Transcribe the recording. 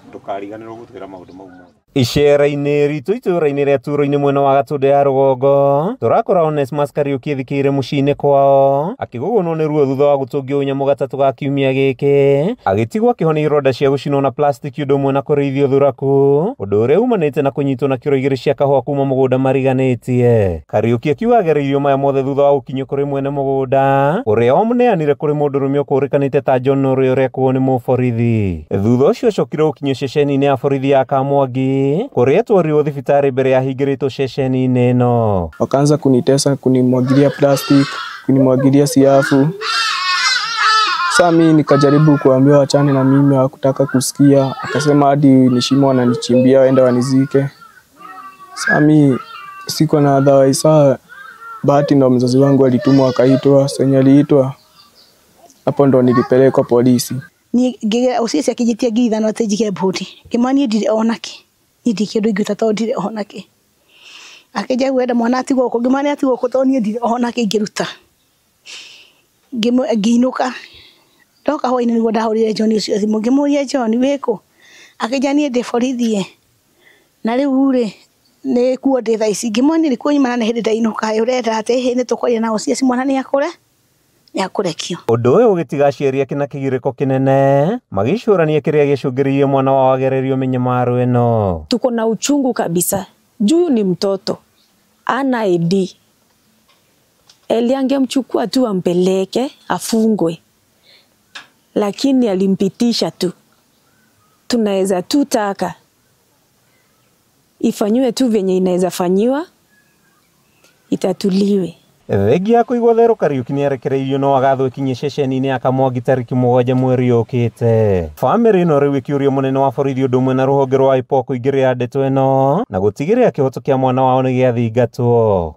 Ndũkariganĩrwo gũtwĩra maũndũ mau mothe. Icera-inĩ ritũ itũra-inĩ rĩa Turo-inĩ mwena wa Gatũndũ ya rũgongo, tũrakora Onesmus Kariuki ethikĩire mũciĩ-inĩ kwao akĩgũgũnwo nĩ ruo thutha wa gũtũngio ũnyamũ gatatũ ga kiumia gĩkĩ, agĩtigwo akĩhonia ironda cia gũcinwo na plastiki ũndũ ũmwe na kũrĩithio thuraku, ũndũ ũrĩa umanĩte na kũnyitwo na kiro 2 cia kahũa kuma mũgũnda mariganĩtie. Kariuki akiuga agereirio maya mothe thutha wa gũkinyio kũrĩ mwene mũgũnda ũrĩa wamũneanire kũrĩ mũndũrũme ũkũrĩkanĩte ta John ũrĩa ũrekwo nĩ mũborithi. Thutha ũcio acokire gũkinyio ceceni-inĩ ya borithi ya Kamwangi kũrĩa atwarirwo thibitarĩ mbere ya hingĩrĩtwo ceceni-inĩ ĩno. Wakaanza kunitesa, kunimwagilia plastic, kunimwagilia siafu. Sasa mimi nikajaribu kuambia wachane na mimi, hawakutaka kusikia. Akasema hadi ni shimo wananichimbia waende wanizike. Sasa mimi sikuwa na otherwise. Saa bahati ndo mzazi wangu alitumwa akaitwa, senye aliitwa hapo ndo nilipelekwa polisi. Ni ngĩgera ũcici akĩnjĩtia 5,000 atĩ njige mbũri, ngĩmwĩra niĩ ndirĩ ona kĩ, niĩ ndirĩ kĩndũ ingĩruta tondũ ndirĩ ona kĩ. Akĩnjĩra wenda mwana atigwo gũkũ, ngĩmwĩra nĩ atigwo gũkũ tondũ niĩ ndirĩ ona kĩ ingĩruta. Ngĩinũka, ndoka hwainĩ nĩguo ndahũrĩire John ũcio thimũ, ngĩmũria John wĩkũ? Akĩnjĩra niĩ ndĩ borithi ĩ, na rĩu rĩ nĩ kuo ndĩ thaa ici. Ngĩmwĩra niĩ nĩkuo nyuma na nĩ hĩndĩ ndainũka, ĩ ũrenda atĩa? Ĩhĩ nĩ tũkwaria na OCS mwana nĩ akũre nĩakũrekio. Ũndũ ũyũ ũgĩtiga aciari ake na kĩgirĩko kĩnene magĩcũrania kĩrĩa gĩcũngĩrĩirie mwana wao agererio mĩnyamaro ĩno. Tuko na uchungu kabisa juu ni mtoto ana ID. Eli angemchukua tu ampeleke afungwe, lakini alimpitisha tu. Tunaweza tu taka ifanyiwe tu venye inaweza fanyiwa, itatuliwe. Thengia ya kũigwo therũ Kariuki nĩarekereirio no agathwo ĩkinyie ceceni-inĩ ya Kamwangi tarĩki 7 mweri ũkĩte. Bamĩrĩ ĩno rĩu ĩkĩũria mũnene wa borithi ũndũ ũmwe na rũhonge rwa IPOA kũingĩrĩra ndeto ĩno na gũtigĩrĩra kĩhoto kĩa mwana wao nĩ gĩathingatwo.